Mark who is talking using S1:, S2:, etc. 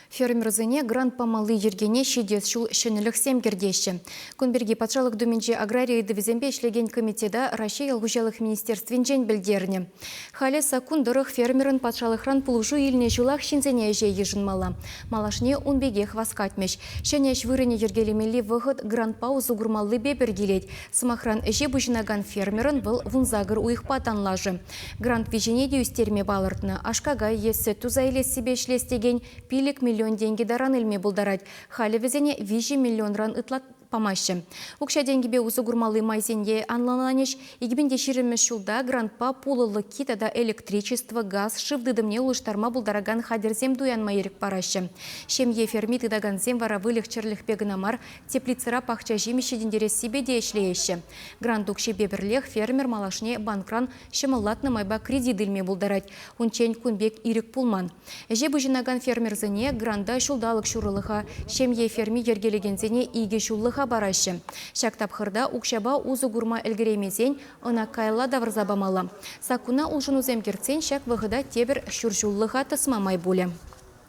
S1: Фермерсене грант памалли йӗркене ҫитес ҫул ҫӗнӗлӗхсем кӗртеҫҫӗ. Кун пирки Патшалӑх Думинчи аграри ыйтӑвӗсемпе ӗҫлекен комитета Раҫҫей ял хуҫалӑх министерствинчен пӗлтернӗ. Халӗ саккун тӑрӑх фермерӑн патшалӑхран пулӑшу илнӗ ҫулах ҫынсене ӗҫе йышӑнмалла. Малашне ун пекех васкатмӗҫ. Ҫӗнӗ ӗҫ вырӑнӗ йӗркелемелли вӑхӑт грантпа усӑ курмаллипе пӗр килет. Сӑмахран, ӗҫе пуҫӑнакан фермерӑн вӑл вунсакӑр уйӑхпа танлашӗ. Грант виҫине те ӳстерме палӑртнӑ. Аш-какай е сӗт туса илессипе ӗҫлес текен 5 миллион тенкӗ таран илме пултарать. Халӗ вӗсене 3 миллионран ытла памаҫҫӗ. Укҫа-тенкӗпе усӑ курмалли майсен те анлӑланӗҫ. 2020-мӗш ҫулта грантпа пулӑ лӑкки тата электричество, газ, шыв тытӑмне улӑштарма пултаракан хатӗрсем туянма ирӗк параҫҫӗ. Ҫемье ферми тытакансем вара выльӑх-чӗрлӗхпе кӑна мар, теплицӑра пахча ҫимӗҫ ҫитӗнтерессипе те ӗҫлееҫҫӗ. Грант укҫипе пӗрлех фермер малашне банкран ҫӑмӑллатнӑ майпа кредит илме пултарать. Унччен кун пек ирӗк пулман. Ӗҫе пуҫӑнакан фермерсене гранта ҫулталӑк ҫурӑлӑха, ҫемье ферми йӗркелекенсене икӗ ҫуллӑха параҫҫӗ. Ҫак тапхӑрта укҫапа усӑ курма ӗлкӗреймесен ӑна каялла тавӑрса памалла. Саккуна улшӑнусем кӗртсен ҫак вӑхӑта тепӗр ҫур ҫуллӑха тӑсма май пулӗ.